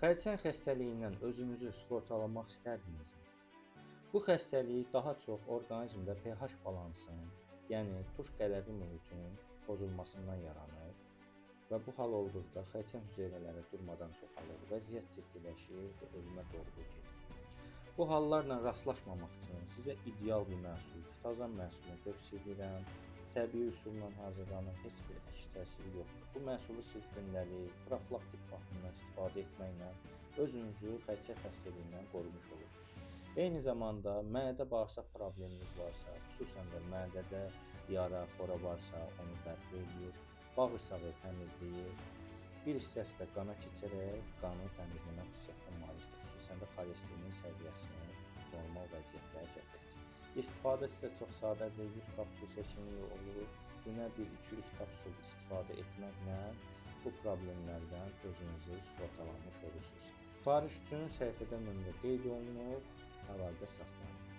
Xərçəng xəstəliyindən özünüzü sığortalamaq istərdinizmi? Bu xəstəlik daha çox orqanizmdə pH balansının, yəni turş qələvi mühitinin pozulmasından yaranır və bu hal olduqda xərçəng hüceyrələri durmadan çoxalır, vəziyyət ciddiləşir və ölümə doğru gedir. Bu hallarla rastlaşmamaq üçün sizə ideal bir məhsul, xitozan məhsulunu tövsiyə edirəm. Təbii üsulla hazırlanır, heç bir əks təsiri yoxdur. Bu məhsulu siz gündəlik, profilaktik baxımdan istifadə etməklə özünüzü xərçəng xəstəliyindən qorumuş olursunuz. Eyni zamanda mədə bağırsaq probleminiz varsa, xüsusən də mədədə yara, xora varsa, onu bərpa eləyir, bağırsağı təmizləyir, bir hissəsi də qana keçərək qanı təmizləmə xüsusiyyətinə malikdir. Xüsusən də xolesterin səviyyəsini normal vəziyyətlərə gətirir. İstifadə sizə çox sadədir, 100 kapsul seçimi olur. Günə 1-2-3 kapsul istifadə etməklə bu problemlərdən özünüzü sığortalamış olursunuz. Sifariş üçün səhifədə nömrə qeyd olunur, əlaqə saxlanın.